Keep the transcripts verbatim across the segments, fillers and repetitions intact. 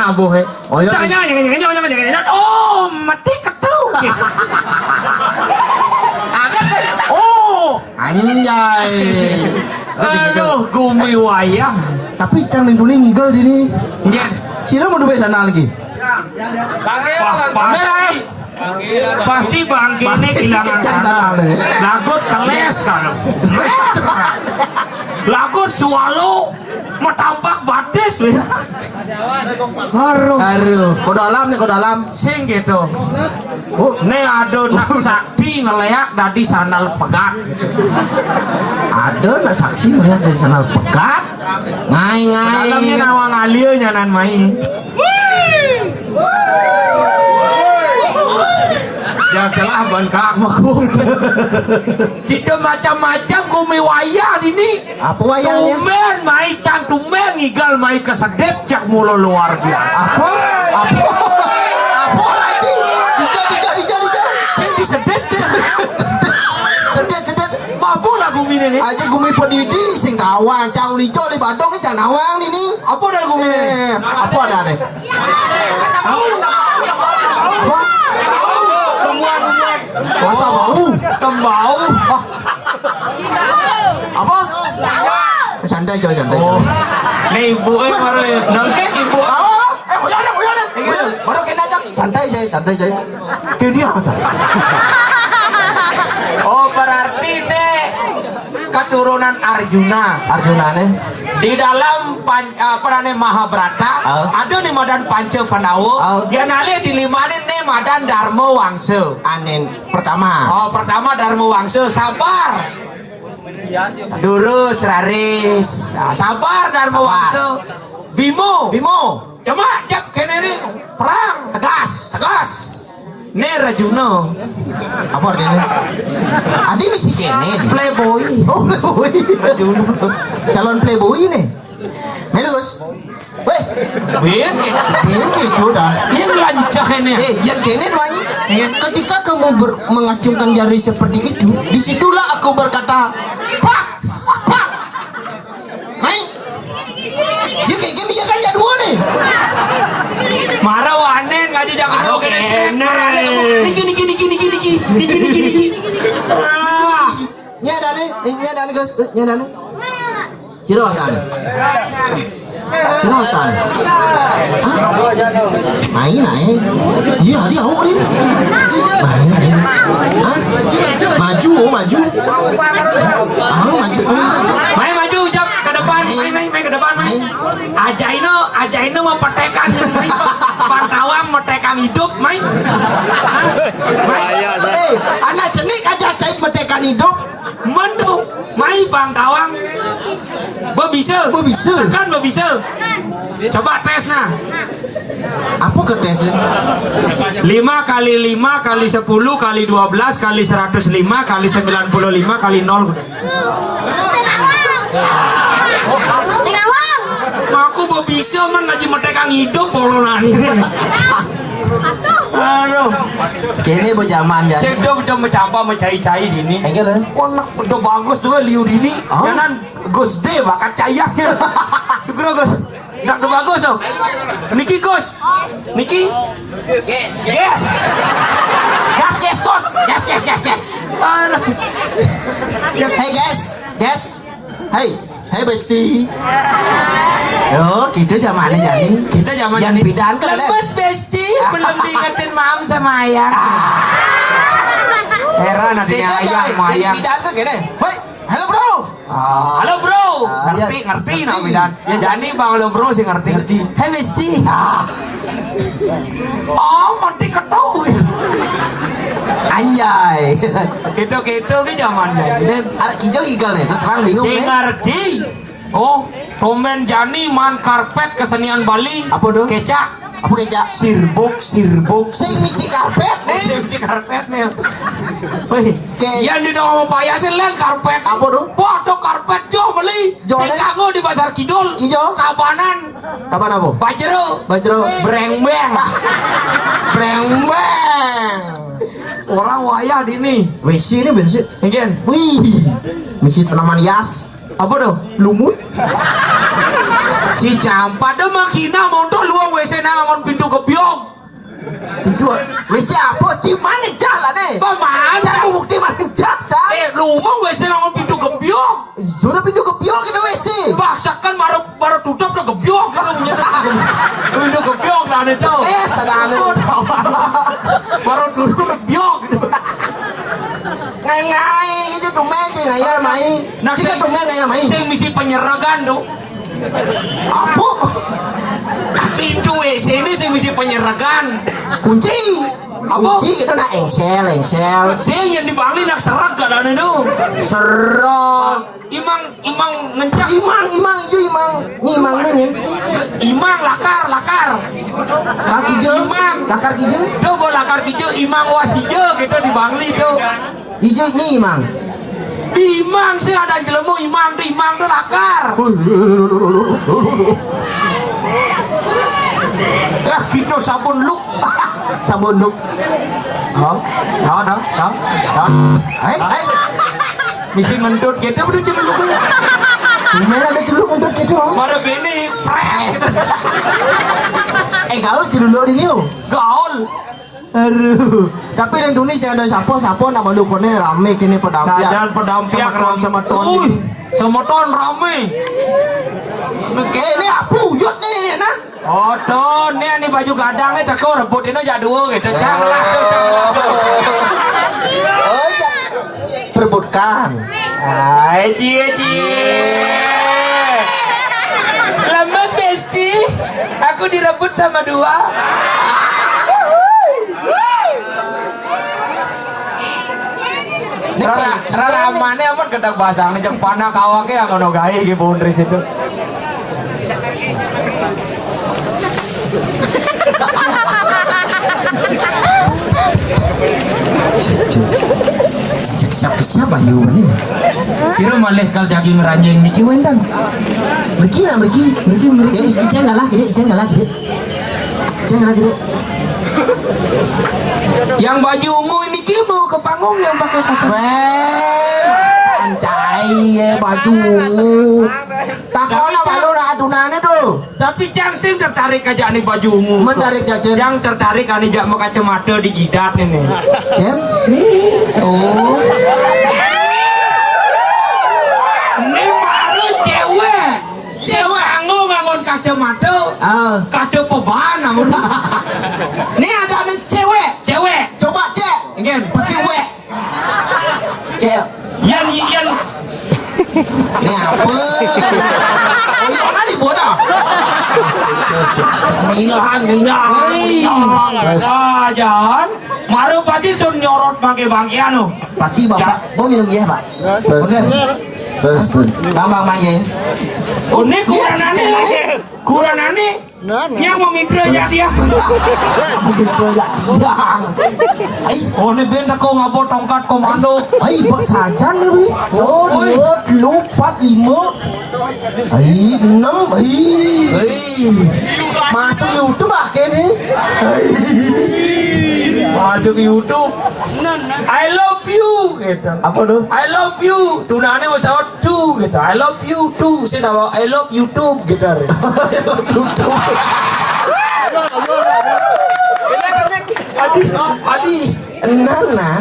Abuh, eh. Oh, iya. Jangan, jangan, jangan, jangan, jangan, jangan, jangan. Oh, mati ketu. Agak sih. Oh, anjay. Aduh, gumi wayang. Tapi cang ning tuni ngigel dini. Nggih. Sira mau duwe sana lagi. Wah, pasti, pasti bangkene kehilangan sana. Lagut keles kan. Lagut swallow metampak batis, weh. Aduh. Aduh, kok dalam nih, kok dalam. Sing gitu. Oh, ne ada nak sakti ngeleak dadi sandal pegat. Ada nak sakti ngeleak dadi sandal pegat. Ngai, ngai. Dalamnya nawang alia nyanan mai. Jagalah ban kak makuk. Cita macam-macam gumi wayah dini. Apa wayahnya? Tumben mai cang, tumben ngigal mai kesedit cak mula luar biasa. Apa? Apa? Apa lagi? Dija, dija, dija, dija. Sing disedit deh. Sedit, sedit. Apa lah gumi ini? Aja gumi pedidi sing tawang, cang lijo di Badung cang nawang ini. Apa dah gumi ini? Eh, apa dah nih? Apa? Rasa bau. Tembau. Apa? Santai coy, santai. Oh. Nih ibu eh baru nengkek ibu. Apa, apa? Eh, udah, udah, udah. Iya. Udah, baru kena aja. Santai coy, santai coy. Kini apa? Oh, berarti ini keturunan Arjuna. Arjuna nih. Di dalam pan, apa namanya Mahabharata, ah, ada nih madan Panca Pandawa. Ah. Yang nalih di lima nih madan Dharma Wangsa. Anin pertama. Oh, pertama Dharma Wangsa, sabar. Durus, raris. Ah, sabar Dharma Wangsa. Bimo. Bimo. Cuma jap kene nih perang. Tegas. Tegas. Ne Rajuna. Apa artinya? Adi misi kene nih. Playboy. Oh, playboy. Rajuna. Calon playboy nih. Melus. Weh, biar ke, biar ke itu dah. Ini lancah ini. Eh, yang kene tuh, Anji. Iya. Ketika kamu ber-, mengacungkan jari seperti itu, disitulah aku berkata, "Pak, pak." Mai. Ya kayak gini ya kan jadwal nih. Marah wanen ngaji jangan. Marah kena kene. Marah ada kamu. Niki, niki, niki, niki, niki. Niki, niki, niki. Ah. Nya dane, eh, nya dane, Gus, eh, nya dane. Sira wastane. Sira wastane. Hah? Main ae. Iya, dia awak dia. Main, main. Hah? Maju, oh, maju. Ah, maju. Mai maju jap ke depan, mai mai mai ke depan mai. Ajaina, ajaina mau petekan mai. Bang Tawang metekan hidup mai. Hah? Mai. Eh, anak cenik aja cai metekan hidup. Mendo, mai Bang Tawang. Bo bisa. Bo bisa. Tekan bo bisa. Coba tes nah. Apa ke tesnya? Lima kali lima kali sepuluh kali dua belas kali seratus lima kali sembilan puluh lima kali nol. Sing awal. Aku bo bisa man ngaji metekang hidup polonan ini. Aduh. Kene bo zaman ya. Sedo udah mencampa mencai-cai dini. Enggak lah. Wah, nak udah bagus tuh liu dini. Oh. Jangan Gus D bakat cayang. Syukur Gus. Nak udah bagus tuh. Niki Gus. Niki. Gas. Gas, gas, Gus. Gas, gas, gas, gas. Aduh. Hey guys, guys. Hey, hey bestie. Yo, kita zaman ini jadi. Kita zaman yang ini. Pidan ke lemes bestie, belum diingetin mam sama ayah. Heran nanti kita ayah sama ayah. Pidan ke gini. Woi, halo bro. Ah, halo bro. Ah, ngerti, iya. Ngerti, ngerti nah pidan. Ya, jadi bang halo bro sih ngerti. Ngerti. Hey bestie. Ah. Oh, mati ketahui. Anjay. Gitu-gitu ke zaman jadi. Arek kijang igal nih, terus terang bingung. Sing ngerti. Oh, komen jani man karpet kesenian Bali. Apa tuh? Kecak. Apa kecak? Sirbuk, sirbuk. Sing misi karpet nih. Sing misi karpet nih. Wih, yang di dalam apa ya sih len karpet? Apa tuh? Wah, ada karpet jo beli. Sing kanggo di Pasar Kidul. Ijo. Kabanan. Kapan apa? Bajro. Bajro. Brengbeng. Brengbeng. Orang wayah dini. W C ini bensin. Mungkin. Wih. Misi tanaman hias. Apa tuh? Lumut. Ci Campat deh menghina, mondok luang W C nang ngon pintu gebyong. Pintu W C apa? Ci, mana jah lah ni? Paman. Cari bukti mana jah, San? Eh, luang W C nang ngon pintu gebyong. Ijo dah pintu gebyong kena W C. Bah, sakan baru, baru tutup dah gebyong kena punya dah. Pintu gebyong dah ni tu. Eh, sadar ni. Baru turun gebyong gitu. Ngai-ngai gitu tuh, main je, ngai-ngai. Nak cakap tuh, main ngai-ngai. Sing misi penyeregan tu. Apa? Pintu W C ni sing misi penyeregan. Kunci. Apa? Kunci kita nak engsel, engsel. Sing yang di Bangli nak serak gak ada ni tu. Serak. Imang, imang ngencak. Imang, imang, ijo imang. Ni imang ni, ni. Imang lakar, lakar. Lakar kijo. Imang. Lakar kijo. Do bo lakar kijo, imang wasijo kita di Bangli tu. Ijo ni imang. Imang sih ada jelemu imang tu, imang tu lakar. Ya, kita sabun luk. Sabun luk. Ha? Ha, ha, ha, ha. Hai, hai. Misi ngentut kita udah celuluk. Mana ada celuluk ngentut kita? Baru bini, prek. Eh, gaul celuluk di dia. Gaul. Aduh. Tapi di Indonesia ada siapa, siapa nak malu kone rame kene pedampiak. Sajan pedampiak sama rame. Sama Tony. Ui, sama Ton rame. Eh, ini apa uyut ni, ni, nah? Oh, Ton, ni, ni baju gadang ni teko rebut ini jak dua gitu. Cang lah tu, cang lah tu. Oh, ja-, perebutkan. Hai, cie, cie. Lemes, Besti. Aku direbut sama dua. Rara, rara amane amat gedeg basang ni, jeng panak awake yang ngono gae iki, Bu Undris itu. Cek siap ke siap ayu ni. Sira malih kal daging ranjing niki wenten. Mriki nak mriki, mriki, mriki. Eh, ijang kalah gede, ijang kalah gede. Ijang kalah gede. Yang baju ungu niki mau ke panggung yang pakai kacamata. Weh, pancai ya baju ungu. Takon malu nak adunane tu. Tapi cang sing tertarik aja nih baju ungu. Mentarik aja. Cang tertarik ane jak mau kacamata di jidat ini. Cem? Nih. Oh. Ini baru cewek. Cewek anggo ngangon kacamata. Ah. Kaca peban namun. Ini ada nih cewek. Cewek. Coba cek. Nggih. Pasti wek. Cek. Yan, yan. Ini apa? Oh, iya, kan dibuat dah. Cemilan, kenyang, kenyang. Nah, jangan. Maru pasti sun nyorot pakai bangkian, oh. Pasti Bapak mau minum ya, Pak? Tes. Oke. Tes, tes. Bang, bang, bang, ya. Oh, ini kurang aneh. Kurang aneh. Yang mau mikro ya dia. Mikro ya dia. Ai, oh, ini dia teko ngabo tongkat komando. Ai, bek sajan ni, wi. Oh, dua, telu, empat, lima. Ai, enam, ai. Ai. Masuk YouTube akhirnya. Ai. Masuk YouTube. I love you gitu. Apa tu? I love you. Tunane mau saut tu gitu. I love you too. Sing awak, I love YouTube gitu. I love YouTube. Adi, Adi, Nana.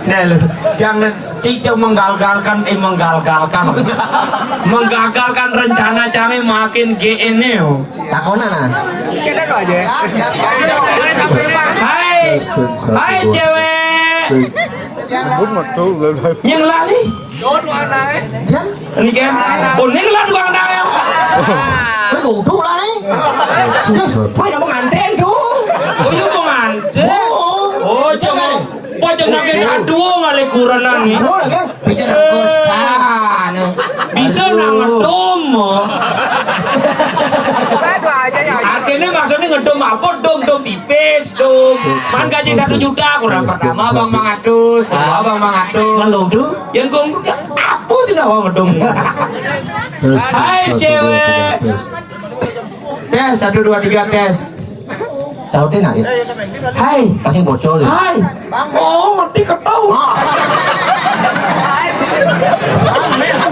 Nah, lu, jangan cicak menggagalkan, eh, menggagalkan. Menggagalkan rencana cang makin G N E. Takonan, nah. Hai. Hai, cewek. Ribut metu, lho, lho. Yang lali. Jan? Ini kan. Oh, ini lah tukang dagang. Wih, kudu lah nih. Wih, yang pengantin tuh. Oh, iya pengantin. Oh. Oh, jangan. Wah, jangan kayak aduh, ngalih kurenan nih. Oh, lagi. Bicara kosan. Bisa nang ngedum. Akhirnya maksudnya ngedum apa? Dum, dum pipis, dum. Man gaji satu juta, kurang pertama bang mangatus, kedua bang mangatus. Ngedum tuh? Yang gong apa sih nak ngedum? Tes, tes, satu, dua, tiga, tes. Tes, satu, dua, tiga, tes. Sautin aja. Hai. Pasti bocor ya. Hai. Oh, mati ketawa. Ah.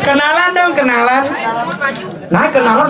Kenalan dong, kenalan. Nah, kenalan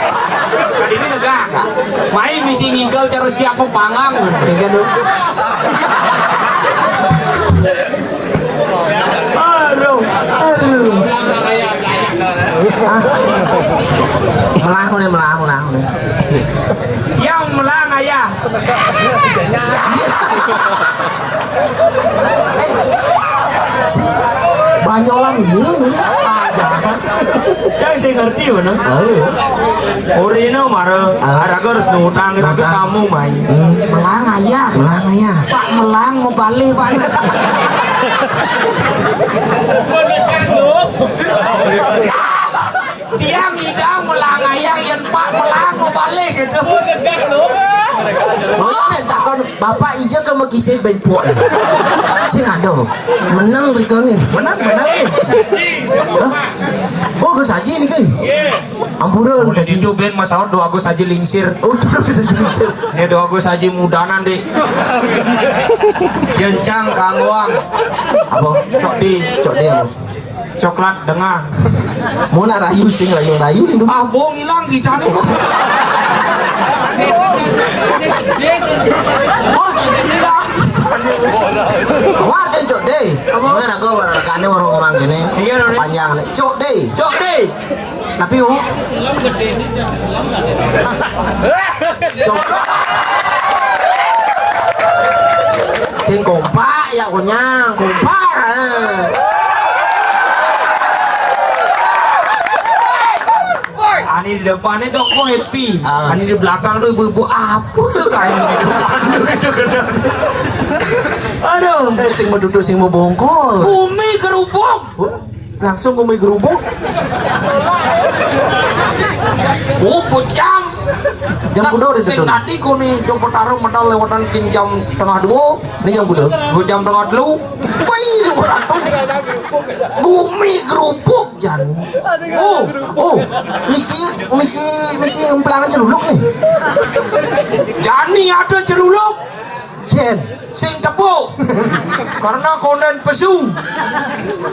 Tadi ini negak. Main misi ngigel terus siap panggang. Ya kan, lu? Aduh, aduh. Ah. Melah nih, melah, melah nih. Yang melah ayah. Eh, si Banyolan ini, ini aja. Yang saya ngerti mana? Oh. Orino mara, ah, araga harus ngutang, raga ngutang. Tamu mai. Hmm. Melang ayah. Melang ayah. Pak Melang mau balik, Pak. Dia ngidang melang ayah, yang Pak Melang mau balik gitu. Mau takon, Bapak ija ke makise ben puak. Sing ada. Menang rika nggih. Menang, menang nggih. Hah? Oh, Gus Haji niki. Ampura, Gus Haji. Itu ben masalah doa Gus Haji lingsir. Oh, doa Gus Haji lingsir. Ini doa Gus Haji mudanan, Dik. Jencang kangwang. Apa? Cok di. Cok di apa? Coklat dengan. Mau nak rayu sing rayu-rayu ni dulu. Ah, bong hilang kita ni. Wah, hilang kita ni. Wah, dia Cok Dei. Apa? Wah, raga war-, rekane warung orang kene. Iya, Doni. Panjang ni. Cok Dei. Cok Dei. Tapi, oh. Sing kompak ya, konyang, kompak. Eh. Ani di depan ni dok, kok happy. Ah. Ani di belakang tu ibu-ibu, apa tu kain di depan tu gitu, kena. Aduh. Eh, sing mau duduk, sing mau bongkol. Kumi kerupuk. Langsung kumi gerubuk. Oh, pecam. Jam kuda udah sing tutup. Tadi kau ni, dok pertaruh medal lewatan king jam tengah dua. Ni jam kuda. Dua jam tengah telu. Wih, dua ratus. Kumi gerubuk, Jan. Oh, oh, misi, misi, misi ngemplang celuluk ni. Jani ada celuluk. Jen. Sing tepuk. Karena konden pesu.